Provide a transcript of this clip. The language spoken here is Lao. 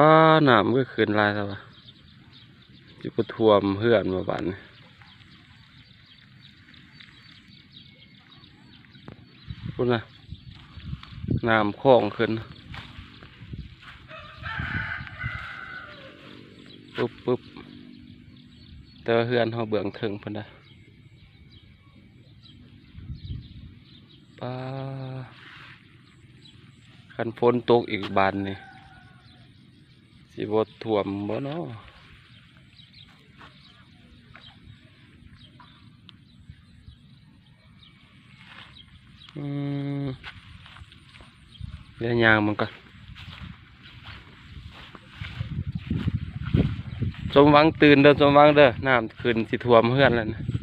ປາ ນ້ຳຄືຂຶ້ນຫຼາຍແທ້ວະ ຊິບໍ່ຖ້ວມເຮືອນບໍ່ບາດນີ້ ພຸ້ນນະ ນ້ຳຄອງຂຶ້ນ ປຶບໆ ແຕ່ວ່າເຮືອນເຮົາເບື້ອງເທິງພຸ້ນນະ ປາ ຄັນຝົນຕົກອີກບາດນີ້ ຊິບໍ່ຖ້ວມບໍ່ນໍ? ອືມ ດຽວຍ່າງມັນກ່ອນ ສົມຫວັງຕື່ນເດີ ສົມຫວັງເດີ ນ້ຳຂຶ້ນຊິຖ້ວມເຮືອນແລ້ວນະ.